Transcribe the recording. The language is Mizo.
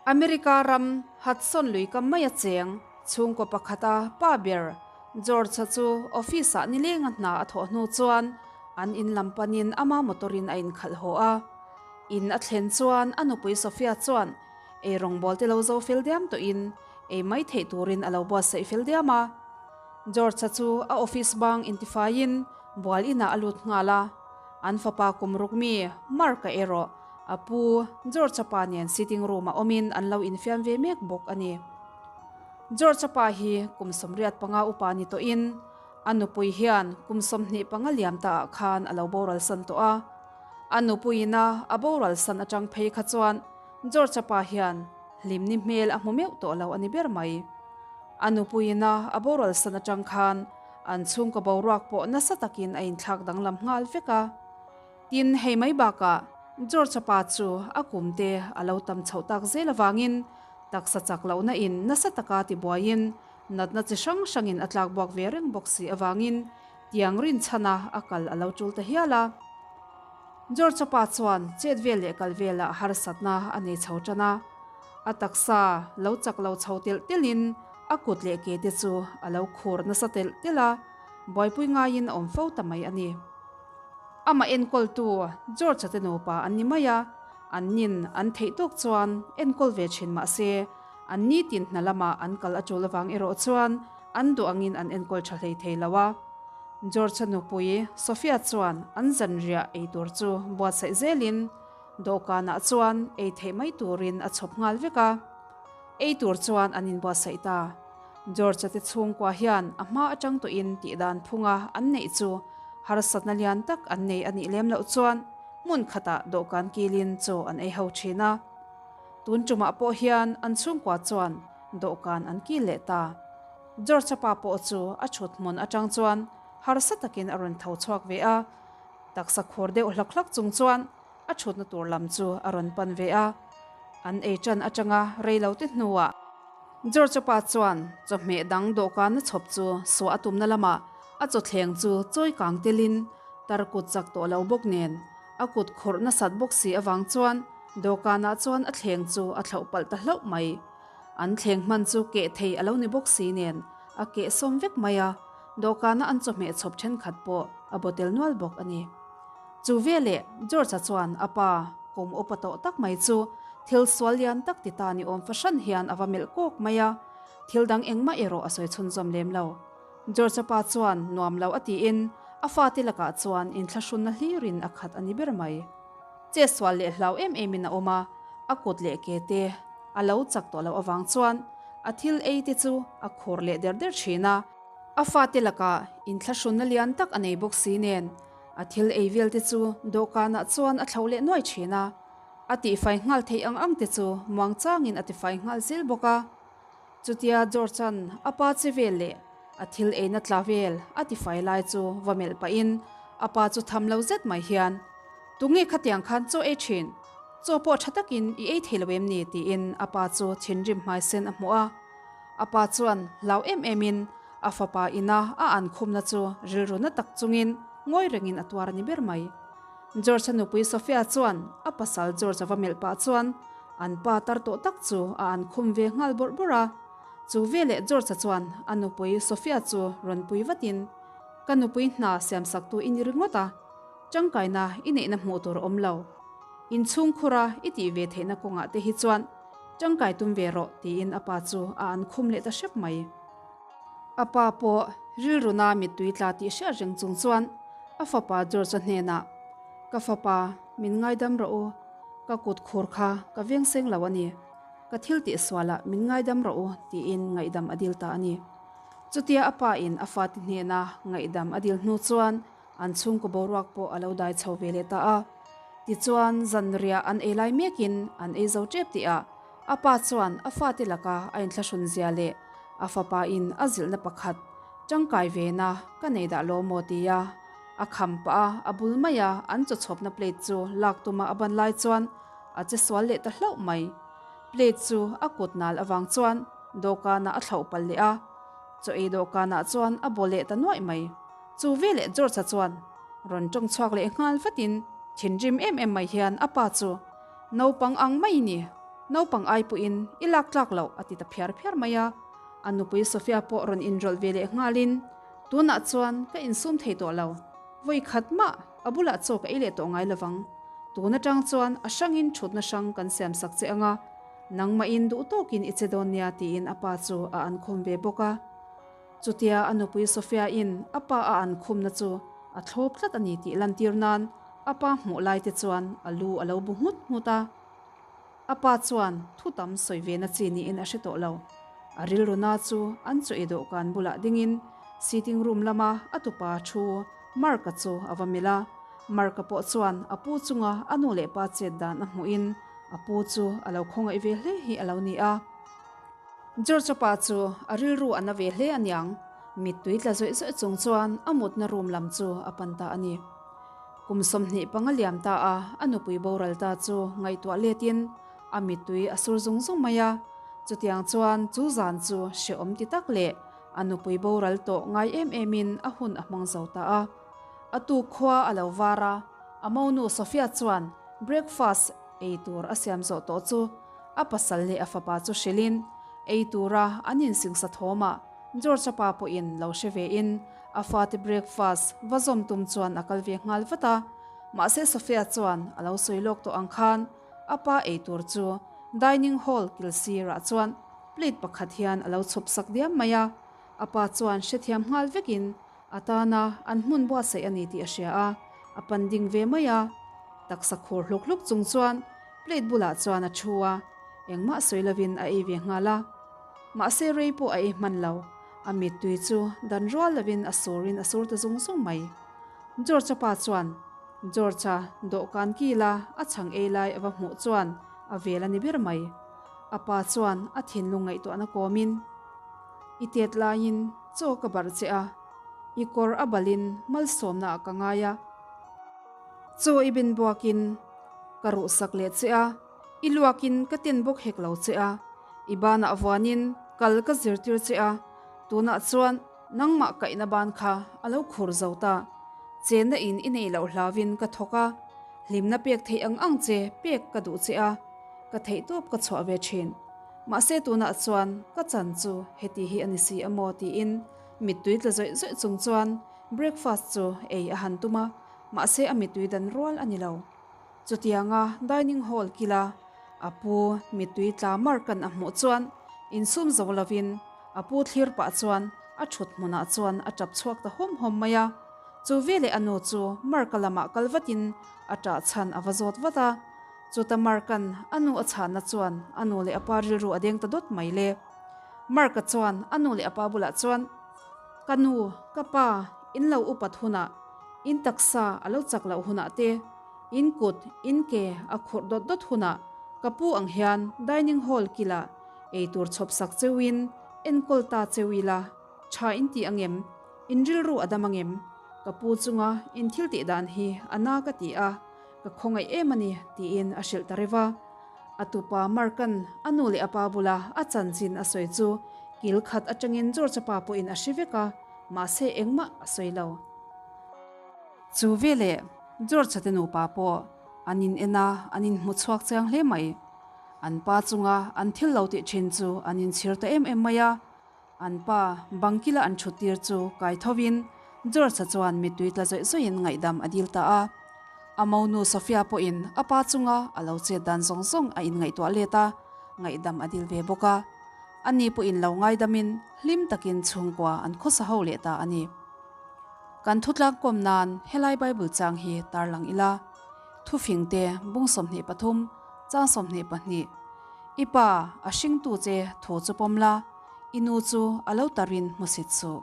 America ram Hudson lui kam maia cheng chhungkaw pakhata pa ber George-a chu office-ah nilenga hna a thawh hnu chuan an in lam panin ama motor-in a inkhalh haw a. In a thlen chuan a nupui Sophia chuan ei rawngbawl te lo zo fel diam tawhin ei mai theih turin a lo buatsaih fel diam a. George-a chu a office bang intifaiin bual inah a lut nghal a. An fapa kum ruk mi Mark-a erawh a pu George-a pa nen sitting room-ah awmin an lo infiam ve mek bawk a ni. George-a pa hi kum 85 upa ni tawhin a nupui hian kum 25 liam taah khan a lo boral san tawh a. A nupuiina a boral san atang phei kha chuan George-a pa hian hlimni hmel a hmu meuh tawh lo a ni ber mai. A nupuiina a boral san atang khan an chhungkaw boruak pawh nasa takin a inthlak danglam nghal vek a. Tin, hei mai bakah George-a pa chu a kumte a lo tam chhoh tak zel avangin taksa chak lohna in nasa taka tibuaiin natna chi hrang hrangin a tlak buak ve reng bawk si avangin tiang rinchhana a kal a lo tul ta hial a. George-a pa chuan chet vel leh kal velah harsatna a nei chho tan a. A taksa lo chak lo chho telh telhin a kut leh ke te chu a lo khur nasa telh telh a, buaipui ngaiin a awm fo ta mai a ni. Amah enkawltu George-a te nupa an ni mai a, an nin an theih tawk chuan enkawl ve thin mah se, an nitin hna lamah an kal a tul avang erawh chuan an duh angin an enkawl tha hlei thei lo a. George-a nupui Sophia chuan an zanriah ei tur chu buatsaih zelin dawhkanah chuan ei theih mai turin a chhawp nghal vek a. Ei tur chuan an inbuatsaih ta. George-a te chhungkua hian a hma atang tawhin tihdan phunga an neih chu harsatna lian tak an nei a nih lem loh chuan hmun khatah dawhkan kilin chaw an ei ho thin a. Tun tumah pawh hian an chhungkua chuan dawhkan an kil leh ta. George-a pa pawh chu a thut hmun atang chuan harsa takin a rawn tho chhuak ve a, taksa khur deuh hlak hlak chung chuan a thutna tur lam chu a rawn pan ve a. An ei tan atanga rei lo te hnuah George-a pa chuan chawhmeh dang dawhkan a chhawp chu suah a tumna lamah a chawthleng chu chawi kang telin tar kut chak tawh lo bawk nen a kut khawrh nasat bawk si avang chuan dawhkanah chuan a thleng chu a thlauh palh ta hlauh mai. An thleng hman chu keh thei a lo ni bawk si nen a keh sawm vek mai a, dawhkana an chawhmeh chhawp thenkhat pawh a bawtel nual bawk a ni. Chu veleh George-a chuan a pa kum upa tawh tak mai chu thil sual lian tak ti ta ni awm fahran hian a va melh kawk mai a, thil dang engmah erawh a sawi chhunzawm lem lo. George-a pa chuan nuam lo a tiin a fate lakah chuan inthlahrunna hlirin a khat a ni ber mai. Che sual leh hlau em emin a awm a, a kut leh ke te a lo chak tawh loh avang chuan a thil ei te chu a khur leh der der thin a. A fate lakah inthlahrunna lian tak a nei bawk si nen a thil ei vel te chu dawhkanah chuan a thloh leh nuai thin a, a tihfai nghal theih ang ang te chu muang changin a tifai nghal zel bawk a. Chutia George-a'n a pa che vel leh a thil eina tla vel a tifai lai chu va melh pahin a pa chu tham lo zet mai hian, Tunge khatiang khan chaw ei thin? Chaw pawh tha takin i ei thei lo em ni? tiin a pa chu thinrim hmaisen a hmuh a. A pa chuan hlau em emin a fapa ina a an khumna chu rilru na tak chungin ngawi rengin a tuar a ni ber mai. George-a nupui Sophia chuan a pasal George-a va melh pah chuan an pa tar tawh tak chu a an khum ve nghal bawrh bawrh a. Chu veleh George-a chuan a nupui Sophia chu rawn pui vatin, Ka nupui hna siamsaktu i ni ringawt a, tangkaina i neihna hmuh tur a awm lo. Inchhungkhura i tih ve theihna kawngah te hi chuan tangkai tum ve rawh tiin a pa chu a an khum leh ta hrep mai. A pa pawh rilruna mittui tla tih hriat reng chung chuan a fapa George-a hnenah, Ka fapa, min ngaidam rawh u, ka kut khur kha ka veng seng lo a ni, ka thil tih sualah min ngaidam rawh u tiin ngaihdam a dil ta a ni. Chutia a pa in a fate hnena ngaihdam a dil hnu chuan an chhungkaw boruak pawh a lo dai chho ve leh ta a. Tichuan, zanriah an ei lai mekin an ei zo tep tih ah a pa chuan a fate laka a inthlahrun zia leh a fapa in a zilhna pakhat tangkai vena ka nei dah lo maw tia a kham pah a, a bul maia an chaw chhawpna plate chu lak tuma a ban lai chuan a che sual leh ta hlauh mai. Plate chu a kut nal avang chuan dawhkanah a thlauh palh leh a, chaw ei dawhkanah chuan a baw leh ta nuaih mai. Chu veleh George-a chuan rawn tawng chhuak leh nghal vatin thinrim em em mai hian a pa chu naupang ang mai ni. Naupang ai pawhin i lak tlak loh a ti ta phiar phiar mai a. A nupui Sofia pawh rawn inrawlh ve leh nghalin, Tunah chuan ka insum thei tawh lo. Vawi khat mah a bulah chaw ka ei leh tawh ngai lovang. Tun atang chuan a hrangin thutna hrang kan siam sak che anga, nangmahin duh tawkin i che dawn nia tiin a pa chu a ankhum ve bawk a. Chutia a nupui Sofia-in a pa a ankhumna chu a thlawp tlat a ni tih lantir nan a pa hmuh lai te chuan a lu a lo bu nghut nghut a. A pa chuan thu tam sawi ve na chi niin a hre tawh lo. A rilru na chu an chaw ei dawhkan bulah dingin sitting room lama a tupa thu Mark-a chu a va melh a. Mark-a pawh chuan a pu chunga a nu leh pa chet dan a hmuhin a pu chu a lo khawngaih ve hle hi a lo ni a. George-a pa chu a rilru a na ve hle aniang, mittui tla zawih zawih chung chuan a mutna room lam chu a pan ta a ni. Kum 25 liam ta a, a nupui boral ta chu ngaihtuah letin a mittui a sur zung zung mai a. Chutiang chuan chu zan chu hrehawm ti tak leh a nupui boral tawh ngai em emin a hun a hmang zo ta a. A tuk khua a lo var a, a monu Sophia chuan breakfast ei tur a siam zawh tawh chu A pasal leh a fapa chu hrilhin ei tura an insingsa thawmah George-a pa pawhin lo hre vein a fate breakfast va zawm tum chuan a kal ve nghal vat a. Mahse Sophia chuan a lo sawi lawk tawh ang khan a pa ei tur chu dining hall kil sirah chuan plate pakhat hian a lo chhawp sak diam mai a. A pa chuan hrethiam nghal vekin A tana an hmun buatsaih a ni tih a hria a, a pan ding ve mai a. Taksa khur hluk hluk chung chuan plate bulah chuan a thu a, engmah sawi lovin a ei ve nghal a. Mahse rei pawh a ei hman lo, a mittui chu dan rual lovin a surin a sur ta zung zung mai. George-a pa chuan George-a dawhkan kila a chhang ei lai a va hmuh chuan a vel a ni ber mai. A pa chuan a thinlung ngaihtuahna kawmin, I tet laiin chaw ka barh che a, i kawr a balin malsawmna ah ka ngai a. Chaw i bin buakin ka ruhsak leh che a, i luakin ka ten bawk hek lo che a, i banah vuanin kal ka zirtir che a, tunah chuan nangmah kaihna ban kha a lo khur zo ta. Chenna in i neih loh hlauin ka thawk a, hlimna pek theih ang ang che pek ka duh che a, ka theihtawp ka chhuah ve thin. Mahse tunah chuan ka chan chu heti hi a ni si a maw tiin mittui tla zawih zawih chung chuan breakfast chu ei a han tum a, mahse a mittui dan rual a ni lo. Chutianga dining hall kila a pu mittui tla markan a hmuh chuan insum zo lovin a pu thlir pah chuan a thut hmunah chuan a tap chhuak ta hawm hawm mai a. Chu veleh a nu chu Mark-a lamah kal vatin a ṭah chhan a va zawt vat a. Chuta Mark-a'n a nu a chhanna chuan a nu leh a pa rilru a deng ta dawt mai le. Mark-a chuan a nu leh a pa bulah chuan, Ka nu, ka pa, in lo upat hunah, in taksa a lo chak loh hunah te, in kut, in ke a khurh dawt dawt hunah ka pu ang hian dining hall kilah ei tur chhawp sak cheuin enkawl ta cheu ila tha in ti angem? In rilru a dam angem? Ka pu chunga in thil tih dan hi a na ka ti a. Ka khawngaih em a ni, tiin a hrilh ta reuh a. A tupa Mark-a'n a nu leh a pa bula a chanchin a sawi chu kil khat atangin George-a pa pawhin a hre vek a, mahse engmah a sawi lo. Chu veleh George-a te nupa pawh an in en a, an inhmu chhuak chiang hle mai. An pa chunga an thil lo tih thin chu an inchhir ta em em mai a. An pa bangkila an thut tir chu kai thovin George-a chuan mittui tla zawih zawihin ngaihdam a dil ta a. A monu Sophia pawhin a pa chunga a lo chet dan zawng zawng a inngaihtuah let a, ngaihdam a dil ve bawk a. Ani pawhin lo ngaidamin hlim takin chhungkua an khawsa ho leh ta a ni. Kan thutlak kawm nan helai Bible chang hi tarlang ila, Thufingte bung 23, chang 22, I pa, a hringtu che thu chu pawm la, i nu chu a lo tarin hmusit suh.